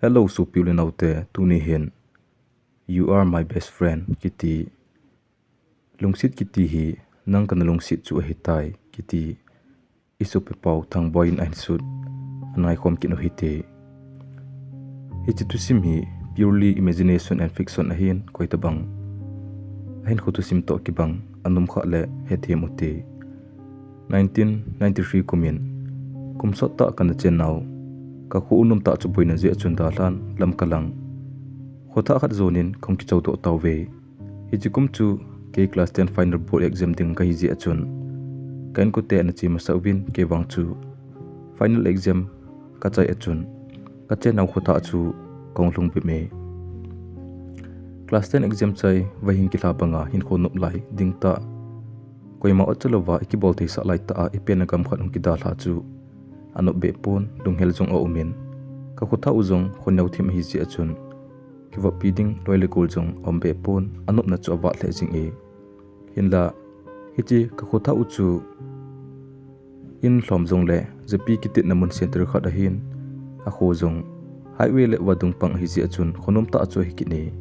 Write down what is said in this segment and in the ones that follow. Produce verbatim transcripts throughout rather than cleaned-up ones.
Hello, sopi u le naote, tuni hin You Are My Best Friend kiti, lungset kiti hi, nang kana lungset chu ahitai kiti, i sopi pau Thangboi in ahin sut, ana ngaikhom kit u hite. Hiche thusim hi purely imagination and fiction ahin, koi tabang ahin kho thusim toh kibang, anom kha le hethem u hite. Nineteen ninety-three kum in, kum sot tah kana chennau, ka kho u nomtah chu boina jeh a chun dalhan lam kalang, khothah khat jon in kahung kichou doh tauve. Hiche kum chu kei class ten final board exam ding kahi jeh a chun, ka inkote ana che masa uvin, kei vang chu final exam kachai a chun, kachennau khothah chu kahung lhung bep e. Class ten exam chai vaihing kilha banga hinkho nop lai ding tah, koima ot chalouva ikibol theisah lai tah a ipenna gam khat hung kidalhah chu anop beh pon, lunghel jong aum in, ka khothah u jong khoneo thim ahi jeh a chun, kivoppi ding loi le gol jong aum beh pon, anopna chu avat lheh jing e. Hinla, hiche ka khothah u chu in lhom jongle japi kitetna mun center khat ahin, akho jong highway le vadung pang ahi jeh a chun khonom tah chu ahi kit e.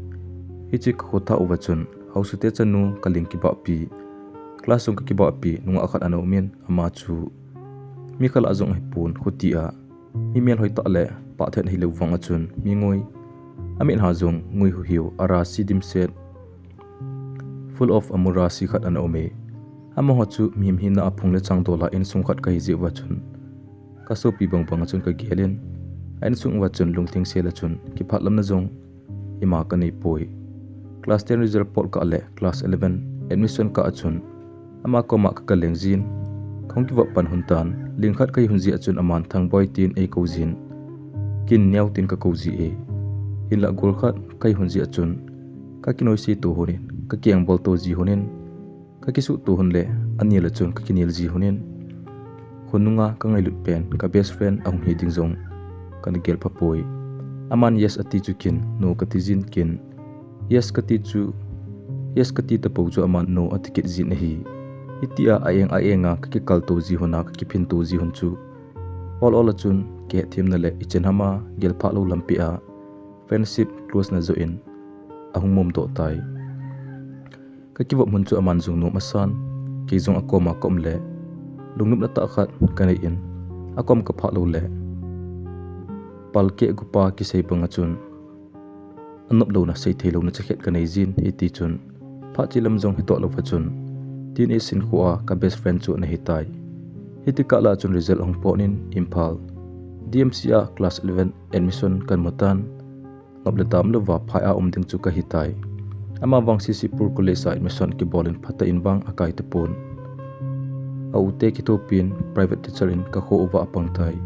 Hiche ka khothah uva chun haosate chanu kaling kibahpi, class jong kakibahpi nungah khat ana um in, ama chu mi khalah jong ahipon, khuti a mi melhoi tah le pah thet ahilou vang a chun mi ngoi, amit ha jong ngui huhiu, arasi dimset, full of amorasi khat ana um e. Amaho chu mihem hina a phung le chang dol a insung khat kahi jeh uva chun, ka sopi bangbang a chun kagel in, a insung uva chun lungtheng sel a chun kiphatlamna jong ima kanei poi. Class ten result pot kah le class eleven admission kah a chun, ama koma kakal leng jin, kahung kivop pan lhon tan, lingkhat kahi lhon jeh a chun aman Thangboi tin eikou jin, kin Neo tin kakou ji e. Hinla gol khat kahi lhon jeh a chun, kakinoise to lhon in, kakeng bol to ji lhon in, kakisuh to lhon le anel a chun kakinel ji lhon in, khonunga kangailut pen ka best friend ahung hi ding jong kana gel pha poi. Aman yes ati chu kin no kati jin, kin yes kati chu, yes kati tapou chu aman no ati kit jin ahi. Hitia a eng a enga kakikal to ji lhon a, kakiphin to ji lhon chu ol ol a chun kihetthemna le ichan hama gelphah lou lampi a friendship close na joh in ahung mom doh tai. Kakivop lhon chu aman jong nom asan, kei jong akoma kaum le lungnopna tah khat kanei in, akom kaphah lou le palkeh gupa kisei banga chun anop louna, seithei louna chakhet kanei jin, hiti chun phat che lam jong hedoh louva chun tin eisin kho a ka best friend chu ana hitai. Hiti kah lah a chun result ahung pot in Imphal D M C a class eleven admission kamu tan, nop le dam louva phai a um ding chu kahitai. Ama vang C C Pur College a admission kibol in phatah in vang akai tapon. A u te kithopin private teacher in kakho uva apang tai.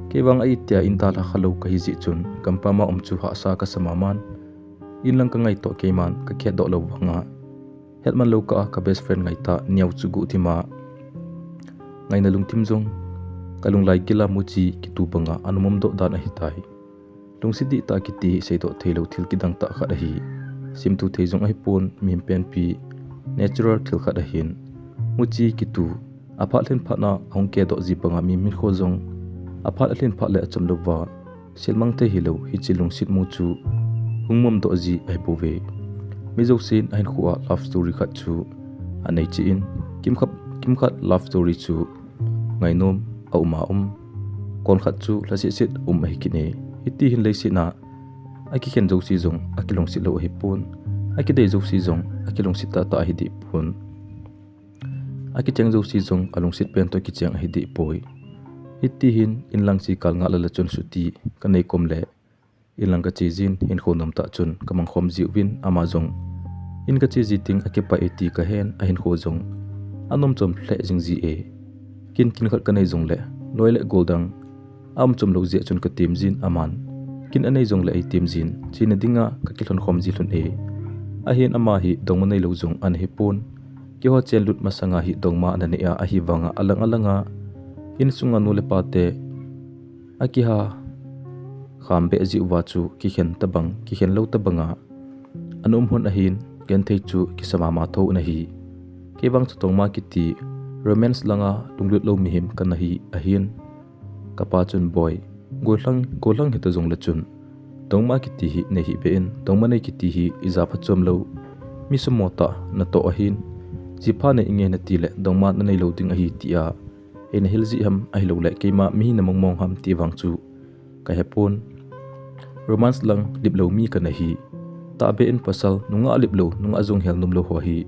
Kei vang a itia in dalha khalou kahi jeh chun, gampam a um chu hahsa kasa maman, in lang kangai toh keiman kakhetdoh lou vanga hetman lou kah a ka best friend ngaitah Neo chu guhthim a ngaina lungthim jong kalung lai gil a muchi kitu banga ana mom doh dan ahitai. Lungset dihtah kiti hi seidoh theilou thil kidang tah khat ahi. Simthu thei jong ahipon, mihem penpi natural thil khat ahin, muchi kitu, aphat lhin phat na ahung kedoh ji banga mihem hinkho jong aphat alhin phat le achom louva selmang thei hilou hiche lungset mu chu hung mom doh ji ahipouve. Mi jousen ahinkho a love story khat chu anei cheh in, kimkhat, kimkhat love story chu ngainom a um a um, konkhat chu lhasehset um ahi kit e. Hiti hin leiset a akikhen jouse jong akilungset lou ahipon, akidei jouse jong akilungset tahtah ahi dehpon, akicheng jouse jong alungset pen toh kicheng ahi dehpoi. Hiti hin inlang chekal ngah lal a chun chuti kanei kom le inlang kache jin, hinkho nomtah chun kamangkhom jiuvin, ama jong in kache ji teng akipah e ti kahen, ahinkho jong anom chom lheh jing ji e. Kin, kin khat kanei jongle loi le gol dang aum chom lou jeh chun katem jin, aman kin anei jongle eitem jin, chena dinga kakilhonkhom ji lhon e. Ahin ama hi dongma neilou jong ana hipon, keiho chenlut masanga hi dongma ana nei a, ahivanga alang alanga insunga nu le pate akiha kham beh jeh uva chu kikhen tabang, kikhen lou tabanga ana um lhon ahin, genthei chu kisa mama thou ana hi. Kei vang chu dongma kiti romance langa lunglut lou mihem kana hi ahin, kapa chun, Boi, gollhang, gollhang hita jongle chun Dongma kiti hi nei hih beh in, dongma nei kiti hi ija phachom lou, mi sumil tah natoh ahin, jipha nei inge nati le dongma nanei lou ding ahi tia eina hil jeh ham, ahilou le keima mi hina mongmong ham ti vang chu kahepon. Romance lang lip lou mi kana hi. Tahbeh in pasal nungah lip lou, nungah jong hel nom lou ho hi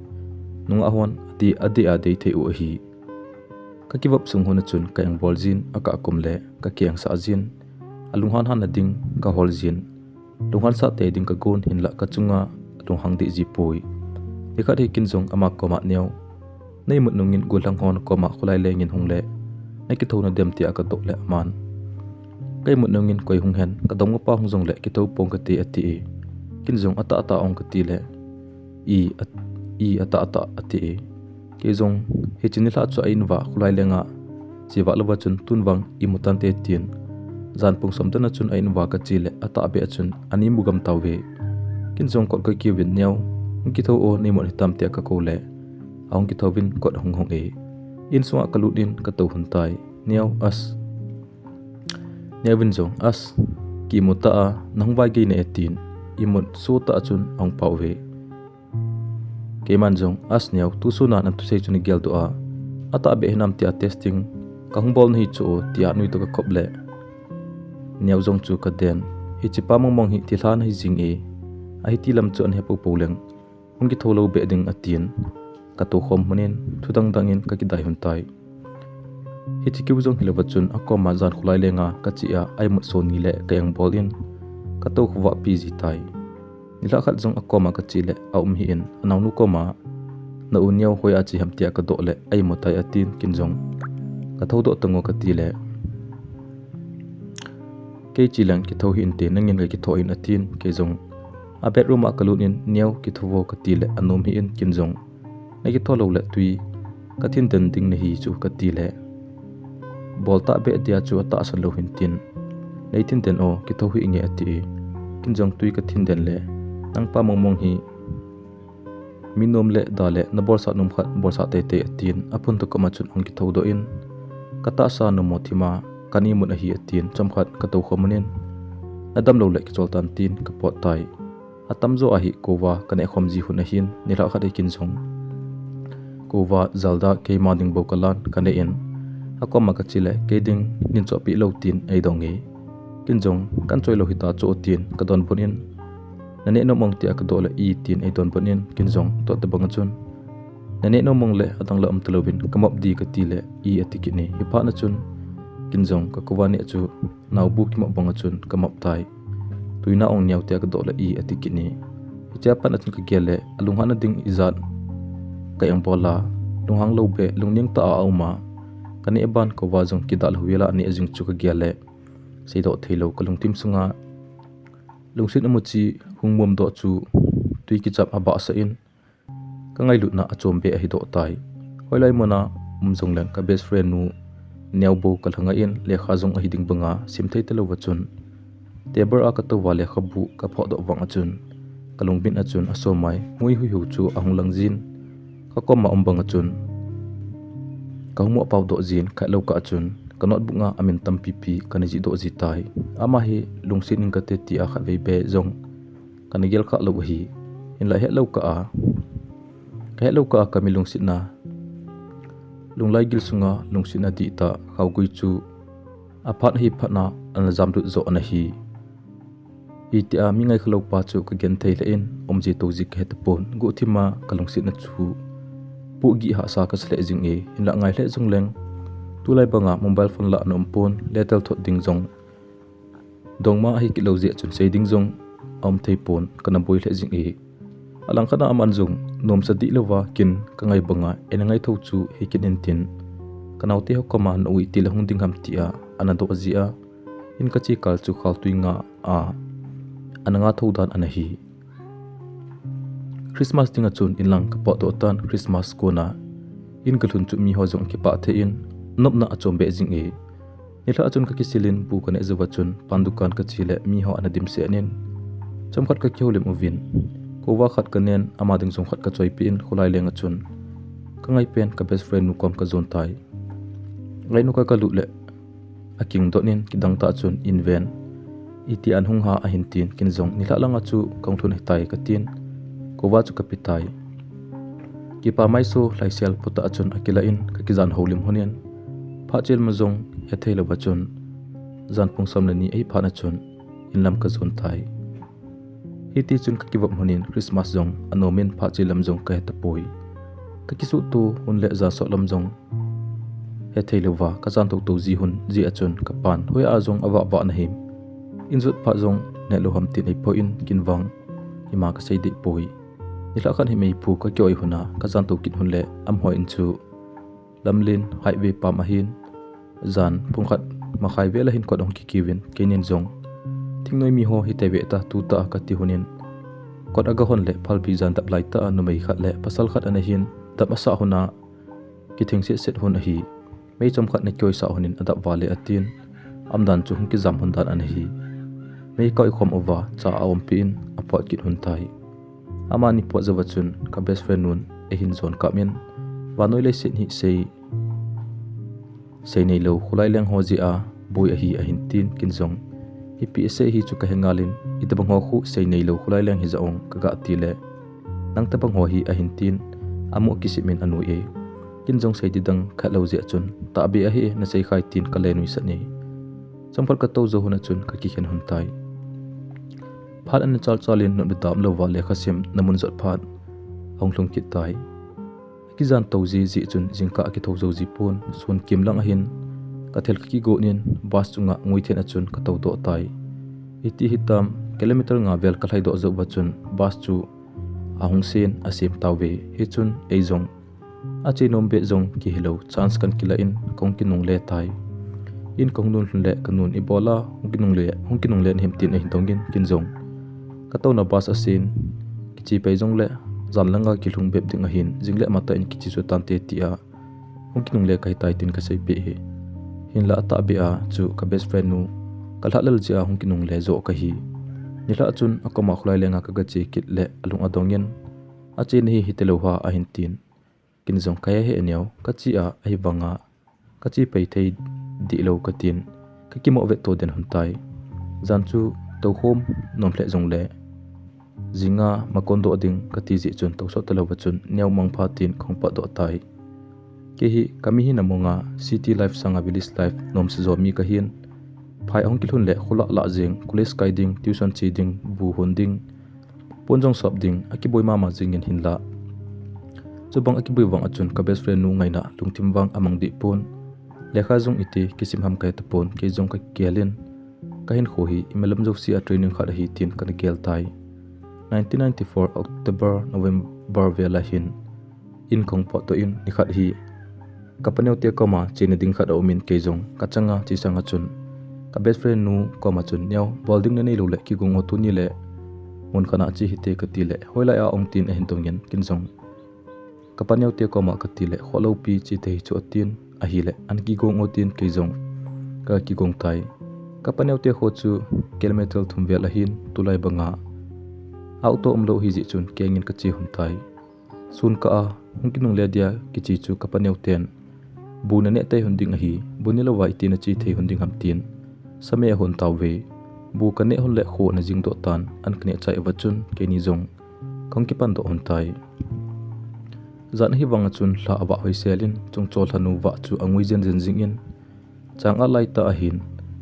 nungah hon adeh a dei thei u ahi. Kakivop sung hon a chun ka engbol jin, akah kum le ka kengsah jin, alunghan han na ding kahol jin. Lunghan sah tei ding kagon, hinlah kachunga lunghang deh ji poi. Nikhat hi kin jong ama koma Neo, na imut nungin gollhang hon koma kholai lengin hung le, na kithou nadem tia kadoh le aman, ka imut nungin koi hung hen, kadongma pa hung jong le kithou pong kate ati e. Kin jong atahtah ong kati le, i, a, i atahtah ati e. Kei jong hiche nilhah chu a in uva kholai lenga chevah louva chun tun vang imu tante tin, jan pung som dan a chun a in uva kache le atahbeh a chun ana imu gam tauve. Kin jong kot kakiuvin, Neo, hung kithou o, na imut hitam tia kakou le, ahung kithouvin kot ahung hong e. Insunga kalut in katou hon tai. Neo, as. Neo vin jong, as, kimu ta a, nahung vaigei na e tin, imut sotah a chun ahung pao uve. Keiman jong, as Neo, tusuna nathusei chu nagel doh a, atahbeh hinam tia testing kahung bol nahi chu o tia nuitoh kakhop le, Neo jong chu kaden. Hiche pa mongmong hi thilha nahi jing e, ahi ti lam chu ana he poupou leng, hung kithou lou beh ding atin, katou khom hon in thu dangdang in kakidai hon tai. Hiche keu jong hilouva chun akoma jan kholai lenga kache a, a imut soni le ka engbol in, katou khovah pi ji tai. Nilhah khat jong akoma kache le aum hih in, anaonu koma, na u Neo hoiya che ham tia kadoh le, a imu tai atin, kin jong, kathou doh tango kati le, kei che leng kithou hih inte, nangin kakitho in atin, kei jong a bedroom a kalut in, Neo, kithou vo kati le anom hih in, kin jong, nakitho lou le tui kathin den ding nahi chu kati le, bol tahbeh dia chu atahsan lou hin tin, nei thin den o, kithou hih inge ati e. Kin jong tui kathin den le, nangpa mongmong hi mi nom le da le nabolsah nom khat bolsah teitei atin, aphuntoh koma chun ahung kithou doh in, katahsa nomo thima kana imut ahi atin, chomkhat katou khom hon in, nadam lou le kichol tan tin kapot tai. Atamjo ahi kova kaneh khom ji hon ahin, nilhah khat hi kin jong kova jalda keima ding bou kalan kaneh in, akoma kache le kei ding nin chohpeh lou tin eidong e. Kin jong, kan choi lou hita chu o tin kadonbut in, naneh nom ong tia kadoh le, i tin eidonbut in, kin jong tohtobang a chun, naneh nom ong le adang la um talouvin kamop di kati le, i ati kit e. Hiphat na chun kin jong kakova neh chu naobu kimop bang a chun kamop tai. Tuina ong Neo tia kadoh le, i ati kit e. Hichea pat a chun kagel le alunghan na ding ijat ka engbol a, lunghang lou beh, lungning tah a aum a, kaneh ban kova jong kidah lou vela aneh jing chu kagel le, seidoh theilou kalungthim sunga lungset amuchi hung mom doh chu tui kichap abahsah in, kangailutna achombeh ahidoh tai. Hoilai muna um jongleng ka best friend nu Neo bou kalhanga in, lekha jong ahi ding banga simthei talouva chun table a katouva lekhabu kaphohdoh vang a chun kalungbin a chun asomai muihuihu chu ahung lang jin, kakoma um bang a chun kahung moh paodoh jin, khatlou kah a chun ka notebook a amin tampipi kana jihdoh ji tai. Ama hi lungset ing kate tia khatvei beh jong kana gelkhah lou ahi. Hinlah hetlou kah a, kahetlou kah a kami lungsetna, lunglai gil sunga lungsetna dihtah khaogui chu aphat hi phatna ana jamlut joh ana hi. Hitia mi ngaikha loupa chu kagenthei lheh in, umji touji kahetapon, guhthima kalungsetna chu pohgih hahsa kasa lheh jing e. Hinlah ngai lheh jongleng, tulai banga mobile phone lah ana umpon, letter thot ding jong dongma ahi kit lou jeh chun sei ding jong aum theipon, kana boi lheh jing e. Alangkhat a aman jong nomsa dihlou va kin kangai banga eina ngaithou chu hikit intin, kanaote ho koma na u iti le hung ding ham tia ana doh ji a, in kache kal chu khaltui nga a ana nga thou dan ana hi. Christmas dinga chun inlang kapotdoh tan, Christmas kona in kalhun chu miho jong kipah thei in, nopna achombeh jing e. Nilhah a chun kakisil in bu kaneh jouva chun pan dukan kache le miho ana dimset in, chomkhat kakihoulim uvin, kova khat kanen, ama ding jong khat kachoipeh in, kholai lenga chun kangai pen ka best friend nu kom kajon tai. Ngainu kah kalut le akingdot in, kidangtah chun inven Iti an hung ha ahin tin, kin jong nilhah langa chu kong thun hitai katin, kova chu kapi tai. Kipa maiso lhaisel pota achun akilah in kakijan houlim hunin, phat chil ma jong hethei lou achun, jan pung som le ni ahi phat achun, inlam kajon tai. Hiti chun kakivop hunin Christmas jong anomin phat chil lam jong kahetapoi. Kakisuhto hun le jan sot lam jong hethei louva, kajan toto ji hun ji achun kapan hoi a jong avah vah nahim. Injot phat jong nehlou ham tin eiphoh in kin vang ima kasei deh poi. Nilhah khat hi meiphu kakioi huna kajan to kit hun le amhoi in chu lamlen highway pam ahin, jan pung khat makhai vel ahin kot ahung kikiuvin, keinin jong, thingnoi mi ho hite ve ta, tu ta kati hunin, kot agahon le phalbi jan dap lai ta a numei khat le pasal khat ana hin, dap asah huna kithing set set hun ahi. Mei chom khat na kioi sah hunin adap vale atin, amdan chu hung kijam hun dan ana hi. Mei koi khom uva cha aumpi in apot kit hun tai. Amani pot jouva chun ka best friend nun eihin jon kap in, vannoi leiset hi sei, sei neilou kholai leng ho jeh a boi ahi ahin tin, kin jong, ipi asei hi chu kahe ngal in, itobang ho khu sei neilou kholai leng hija ong kaga ti le, nang tobang ho hi ahin tin, amu kisip in anui e. Kin jong sei didang khat lou jeh achun, tahbeh ahi e, nasei khai tin kale nuisat e. Chomkhat katou jou hun achun kakikhen hun tai. Phat ana chal chal in notbe dam louva lekha simna mun jot phat ahung lhung kit tai. Akijan to ji ji chun jingkah akitho jou ji pon, sun kim lang ahin kathil kakigon in bus chunga nguithen achun katou doh tai. Iti hitam kilometer nga vel kalhai doh jouva chun bus chu ahung sen asem tauve. Hichun ei jong ache nom beh jong kihilou chance kan kilah in kahung kinungle tai. In kahung nun lhun le kanun, ibola hung kinungle, hung kinungle nahim tin eihin dongin, kin jong, katouna bus asen, kiche pai jongle jan langa kilhung bep ding ahin, jing le matah in kiche chu tante tia hung kinungle kahitai tin kaseipeh e. Hinla atahbeh a chu ka best friend nu kalhah lel jeh a hung kinungle joh kahi. Nilhah chun akoma kholai lenga kagache kit le alung adongin, achena hi hitelou ha ahin tin. Kin jong kahe he neo, kache a ahivanga kache pai thei dihlou katin, kakimo vetto den hun tai. Jan chu toukhom nom lheh jongle, jinga makon doh ding kati jeh chun tousot talouva chun neo mangpha tin kahung potdoh tai. Kei hi kami hina monga city life sanga village life nomsa jo mi kahin. Phai ahung kilhun le kholah lah jeng, college kai ding, tuition che ding, bu hon ding, pon jong sop ding, akiboi mama jingin hinla, chubang akiboi vang achun ka best friend nu ngaina lungthim vang amang deh pon. Lekha jong iti kisim ham kahe tapon, kei jong kakigelin, kahinkho hi imalam jousea training khat ahi tin kana gel tai. Nineteen ninety-four October, November vel ahin, in kahung potdoh in, nikhat hi kapaneote koma chena ding khat aumin, kei jong kachanga che sanga chun ka best friend nu koma chun, neo, bol ding naneilou le kigong o, tuni le mun khat a che hite kati le, hoilai a ong tin ahin dongin, kin jong kapaneote koma kati le, kholou pi che thei chu atin, ahile ana kigong o tin kei jong kakigong tai. Kapaneote kho chu kilometer thum vel ahin, tulai banga auto umlou hijeh chun kengin kache hun tai. Sun kah a hung kinungle dia kiche chu kapaneoten, bu naneh tei hun ding ahi, bu nelouva iti nache thei hun ding ham tin same ahon tauve. Bu kaneh hun le kho ana jingdoh tan, an kaneh chai uva chun keini jong kahung kipandoh hun tai. Jan ahivanga chun lha avah hoisel in, chungchol lhanu vah chu angui jenjen jingin, chang a laitah ahin,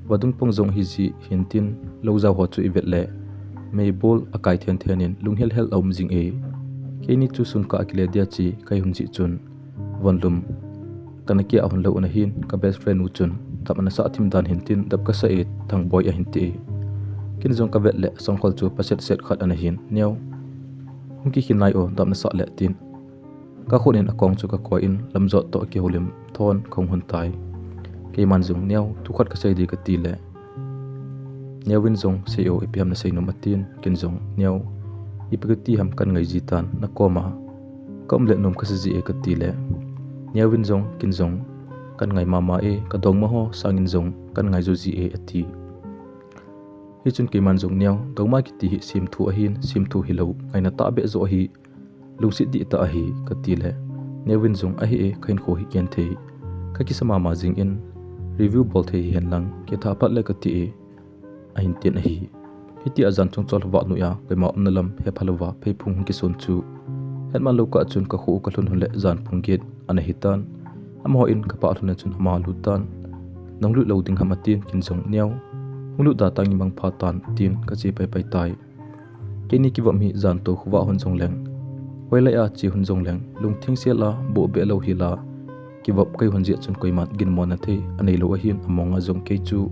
vadung pang jong ahijeh hin tin, lou jao ho chu ivet le meibol akai thenthenin lunghel hel aum jing e. Keini chu sun kah a kile dia che kahi hun jeh chun vonlum kana kia hun lou ana hin, ka best friend nu chun, dap ana sah thim dan hin tin, dap kasah e Thangboi ahin ti e. Kin jong kavet le sangkhol chu paset set khat ana hin, neo, hung kikhin nai o, dap nasah le tin, kakhut in akong chu kakoi in lamjot toh kihoulim thon kahung hun tai. Keiman jong, neo, thukhat kasei ding kati le, neovin jong, sei o, ipi ham nasei nom atin, kin jong, neo, ipi kati ham, kan ngai ji tan nakoma, kaum le nom kasei ji e kati le, neovin jong, kin jong, kan ngai mama e, kadongma ho sangin jong kan ngai jou ji e ati. Hichun keiman jong, neo, dongma kiti hi semthu ahin, semthu hilou ngaina tahbeh joh ahi, lungset dihtah ahi kati le, neovin jong, ahi e, kahinkho hi genthei, kakisa mama jingin, review bol thei hihen lang kitha phat le kati e. ahin tin ahi. Hitia jan chungchol vah noiya koima umna lam hepha louva pheiphung hung kison chu hetman lou kah chun kakho u kalhun hun le jan pung get ana hitan. Amaho in kapa lhun a chun ama lut tan. Nahung lut lou ding ham atin, ken jong, Neo, hung lut da tang, imang pha tan, tin kache paipai tai. Keini kivop hi jan to khovah hon jongleng, hoilai a che hon jongleng, lungthim sel a bohbeh lou hila, kivop kai hon jeh chun koiman ginmona thei anei lou ahin, amonga jong kei chu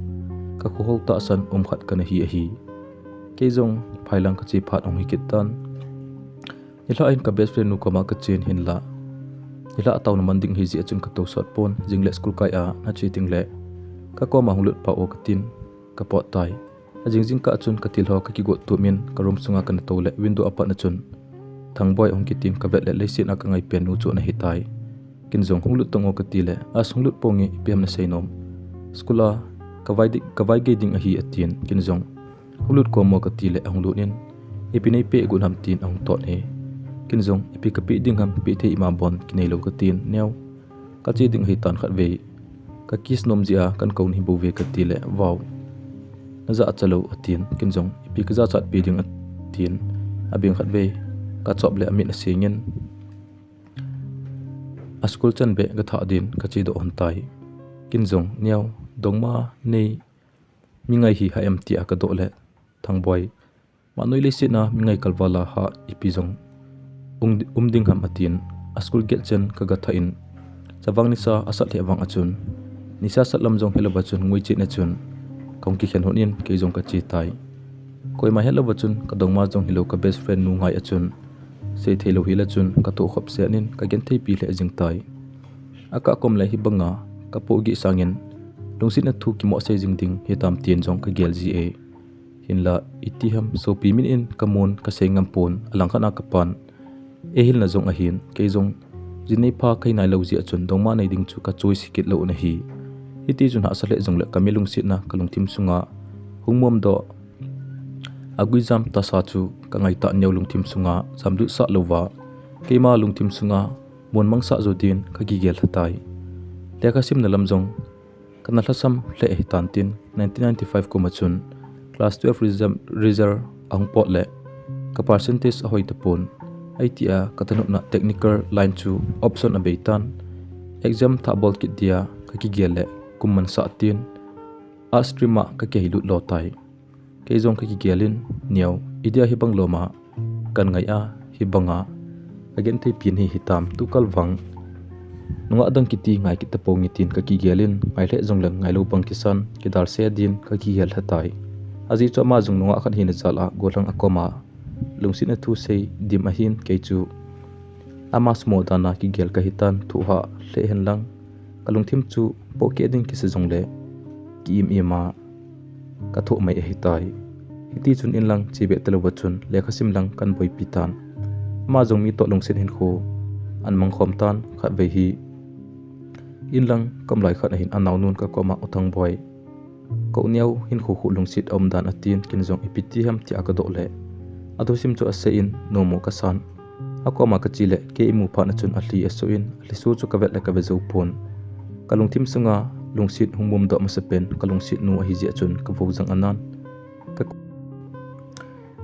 kakho ho tahsan um khat kana hi ahi. Kei jong phailang kache phat ahung hi kit tan. Nilhah in ka best friend nu koma kachen hinla, nilhah taona man ding ahi jeh chun katosot pon, jingle school kai a nache tengle kakoma hung lut pah o katin, kapot tai. Ajing jingkah chun kathil ho kakigot tumin ka room sunga kana toule window apat na chun Thangboi ahung kitin kavet le leiset a kangai pen nu chu ana hitai. Ken jong, Hung lut tang o, katile, As, hung lut ponge, ipi ham nasei nom? School a kavai di-, kavai gei ding ahi, atin. Ken jong, Hung lut kom o, katile ahung lut in, Ipi neipeh got ham, tin ahung tot e. Ken jong, Ipi kapeh ding ham, peh thei ima bon kinei lou, katin, Neo, kache ding ahitan, khatvei ka kiss nom jeh a kan kou nahi bouve, katile, Wow, najachat lou, atin. Ken jong, Ipi kajachatpi ding, atin. Abeng khatvei kachop le amit asengin, a school chanbeh kathah din kachedoh hon tai. Ken jong, Neo, dongma nei mi ngai hi ha em, tia kadoh le Thangboi, Manoi leiset a mi ngai kalval a ha ipi jong um, um ding ham, atin. A school gate chen kagathah in, Chavang nisa asat lheh vang a chun, nisa sat lam jong helouva chun ngoi chet na chun kahung kikhen hon in kei jong kache tai. Koima helouva chun kadongma jong hilou ka best friend nu ngai a chun seithei lou hila chun kathoh khop sen in kagentheipi lheh jing tai. Akah kom le hibanga kapohgih sangin lungsetna thu kimo sei jing ding hitam tin jong kagel ji e. Hinla, itiham sopi min in kamun kasei ngam pon, alangkhat a kapan eihilna jong ahin, kei jong jinei pha kahi nailou jeh a chun dongma nei ding chu kachoice kit lou nahi. Hiti chun hahsa lheh jongle kami lungsetna kalungthim sunga hung momdoh, aguijam tasa chu kangaitah Neo lungthim sunga jamlut sah louva, keima lungthim sunga mun mangsah jo din kakigel lha tai. Lekha simna lam jong kana lhasam lheh ahitan tin, nineteen ninety-five kum a chun class twelve result, result ahung pot le ka percentage ahoi tapon, ahitia kathanopna technical line chu option abeitan, exam thah bol kit dia kakigel le kum mansah tin, arts stream a kakilut lo tai. Kei jong kakigel in, Neo, idia hibang lom a kan ngai a, hibanga kagentheipi nahi hitam, tukal vang nungah dang kiti ngai kit taponge, tin kakigel in, ngai lheh jongleng ngailou bang kisan, kidalse din kakigel lha tai. Ajeh chu ama jong nungah khat hina jal a gollhang akoma lungsetna thu sei dim ahin, kei chu ama sumo dan a kigel kahitan, thohhah lheh henlang kalungthim chu pohkeh ding kisa jongle ki-im im a kathoh mai ahitai. Hiti chun inlang chebeh talouva chun lekha sim lang kahin boipi tan. Ama jong mi toh lungset hinkho ahin mangkhom tan, khatvei hi inlang kamlai khat ahin anaonun kakoma, U Thangboi, ka u Neo hinkho khu lungset aumdan, atin, ken jong ipi ti ham tia kadoh le athusim chu asei in, nomo kasan. Akoma kache le kei imu phat na chun alhi asoh in, alhiso chu kavet le kave jou pon. Kalungthim sunga lungset hung momdoh masapen kalungset nu ahi jeh a chun kavou jang anan. Ka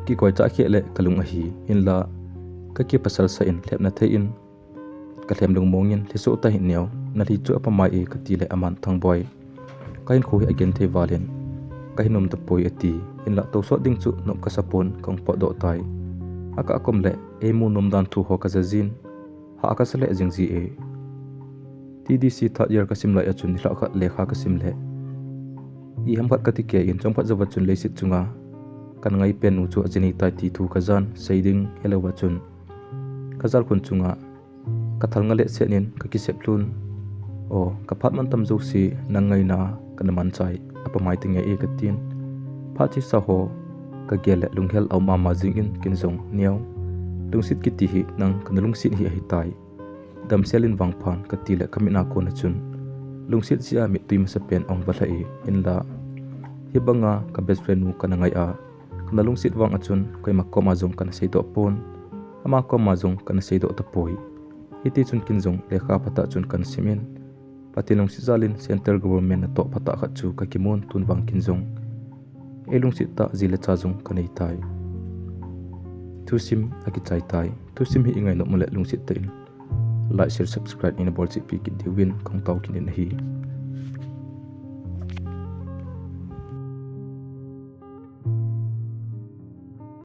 kikoi chah kheh le kalung ahi, hinla kakipasal sah in lhepna thei in kalhem lungmong in, Lhiso tahih Neo, nalhi chu apamai e, katile aman, Thangboi, kahinkho hi agenthei val in kahin um tapoi, ati. Hinla tosot ding chu nop kasapon kahung potdoh tai. Akah kom le eimu nomdan thu ho kaja jin, hah kasa lheh jing ji e. T D C third year kasim lai a chun nilhah khat lekha kasim le iham khat kati kei in, chomkhat jouva chun leiset chunga kana ngaipen nu chu ajinei tai ti thu kajan, sei ding helouva chun kajal khun chunga kathal nga lehset in kakisep lhun. O, kaphat mantam jouse nang ngaina kana manchai, apamai tenge e, katin. Phat chesa ho kagel le lunghel aum mama jing in, ken jong, Neo, lungset kiti hi nang kana lungset hi ahitai, damsel in vangphan, katile kamit a kon a chun lungset jeh a mittui masapen ahung valha e. Hinla hibanga ka best friend nu kana ngai a, kana lungset vang a chun koima koma jong kana seidoh pon, ama koma jong kana seidoh tapoi. Hiti chun ken jong lekha phatah chun kana sim in, Pathen lungset jal in central government natoh phatah khat chu kakimun, tun vang ken jong Eilungset tah ji le cha jong kanei tai. Thusim akichai tai. Thusim hi ingai nom uleh lungset tah in like, share, subscribe ina bolcheh pi kit diuvin kahung tao kit in ahi.